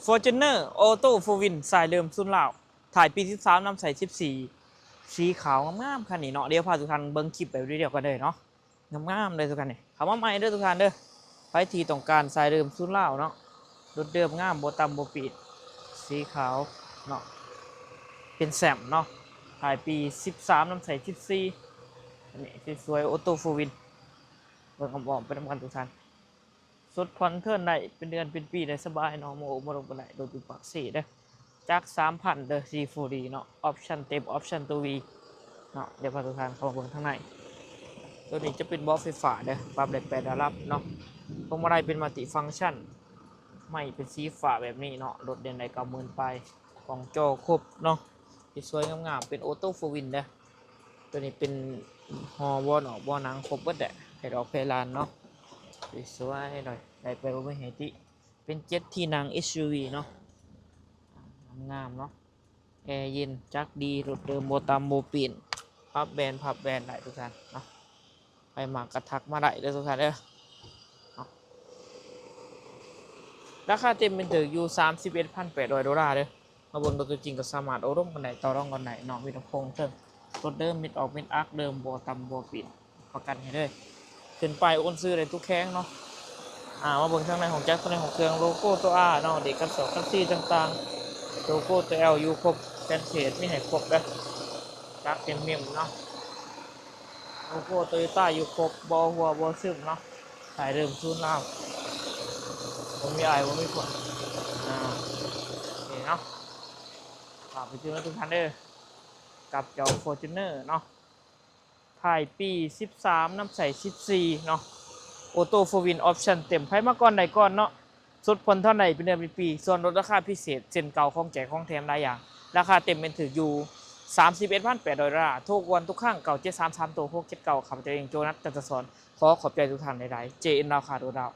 ຟໍຈູນເນີ ອໍໂຕ້ ໂຟວີນ ສາຍເລີ່ມສູນລາວ ທ້າຍປີສິບສາມ ນຳໃຊ້ສິບສີ່ ສີຂາວງາມໆ ຄັນນີ້ເນາະ. ດຽວພາທຸກທ່ານເບິ່ງຄລິບໄປດຽວກັນເລີຍເນາະ. ງາມໆ ເລີຍທຸກທ່ານນີ້ ເຂົ້າມາໃໝ່ເດີທຸກທ່ານເດີ. ໃຜທີ່ຕ້ອງການສາຍເລີ່ມສູນລາວເນາະ ລົດເດີມງາມ ບໍ່ຕຳບໍ່ປີດ ສີຂາວເນາະ ເປັນແຊມເນາະ ທ້າຍປີສິບສາມ ນຳໃຊ້ສິບສີ່ ອັນນີ້ສວຍໆ ອໍໂຕ້ ໂຟວີນ ເບິ່ງອ້ອມໆ ໄປນຳກັນທຸກທ່ານ. ສົດຜ່ອນເທີນໄດ້ເປັນເດືອນເປັນປີໄດ້ສະບາຍເນາະ ບໍ່ບໍ່ລົງປານໃດ. ລົດຢູ່ປາກເຊເດີ ຈັກສາມພັນເດີ ຊີໂຟດີເນາະ ອອບຊັນເຕັມ ອອບຊັນໂຕວີເນາະ. ດຽວພາທຸກທ່ານເຂົ້າມາເບິ່ງທາງໃນ. ໂຕນີ້ຈະເປັນເບາະໄຟຟ້າເດີ ປັບໄດ້ແປດລະດັບເນາະ. ພວງມາໄລເປັນມັນຕິຟັງຊັນ ໄມ້ເປັນສີຟ້າແບບນີ້ເນາະ. ລົດເດືອນໄດ້ເກົ້າໝື່ນປາຍ ກ້ອງຈໍຄົບເນາະ ທີ່ສວຍງາມໆ ເປັນອໍໂຕ້ ໂຟວີນເດີ. ໂຕນີ້ເປັນຫໍ່ ເບາະນອກ ເບາະໜັງ ຄົບເບິດແຫຼະ ແຜ່ນອອກແຜ່ນລານເນາະ ສວຍໆ ເລີຍ ໄດ້ໄປບໍ່ມີໃຫ້ຕິ. ເປັນເຈັດທີ່ນັ່ງ ເອັສຢູວີເນາະ ງາມໆ ເນາະ ແອເຢັນ ຈັກດີ ລົດເດີມ ບໍ່ຕຳບໍ່ປີ້ນ ພັບແບນ ພັບແບນໄດ້ທຸກທ່ານເນາະ. ໃຜມັກກະທັກມາໄດ້ເດີທຸກທ່ານເດີ. ລາຄາເຕັມເປັນຖືກຢູ່ສາມສິບເອັດພັນແປດຮ້ອຍໂດລາເດີ. ມາເບິ່ງໂຕຈິງກໍສາມາດໂອ້ລົມກັນໄດ້ ຕໍ່ລອງກັນໄດ້ເນາະ. ມີລຳໂພງເທິງ ລົດເດີມ ເມັດອອກເມັດອັກເດີມ ບໍ່ຕຳບໍ່ປີ້ນ ປະກັນໃຫ້ເລີຍ. ຂຶ້ນປ້າຍໂອນຊື່ໄດ້ທຸກແຂວງເນາະ. ອາ ມາເບິ່ງທາງໃນຫ້ອງຈັກ ທາງໃນຫ້ອງເຄື່ອງ ໂລໂກ້ໂຕ R ເນາະ ເດກກັນສອກກັນຊີຕ່າງໆ ໂລໂກ້ໂຕ L ຢູ່ຄົບ ແຜ່ນເທສມີໃຫ້ຄົບເດີ ຈັກເຕັມເມັມເນາະ. ໂລໂກ້ໂຕໂຍຕ້າຢູ່ຄົບ ບໍ່ຮົ່ວບໍ່ຊຶມເນາະ. ສາຍເລີ່ມສູນລາວ ບໍ່ມີອ້າຍບໍ່ມີຄົນ ອາ ນີ້ເນາະ. ຝາກໄປເຕືອນທຸກທ່ານເດີ ກັບເຈົ້າຟໍຈູນເນີເນາະ ທ້າຍປີສິບສາມ ນຳໃຊ້ສິບສີ່ເນາະ ອໍໂຕ້ ໂຟວີນ ອອບຊັນເຕັມ ໃຜມາກ່ອນໄດ້ກ່ອນເນາະ. ສົດຜ່ອນເທົ່າໃດເປັນເດືອນເປັນປີ ສ່ວນລົດລາຄາພິເສດ ເຊັ່ນເກົ່າ ຂອງແຈກຂອງແຖມຫຼາຍຢ່າງ. ລາຄາເຕັມເປັນຖືກຢູ່ສາມສິບເອັດພັນແປດຮ້ອຍໂດລາ. ໂທກວນທຸກຄັ້ງ ເກົ້າເຈັດສາມສາມໂຕ ຫົກເຈັດເກົ້າ. ຂ້າພະເຈົ້າເອງ ໂຈນັດ ຈັນທະສອນ ຂໍຂອບໃຈທຸກທ່ານຫຼາຍໆ. ເຈເອັນ ລາວຄ້າໂດດາວ.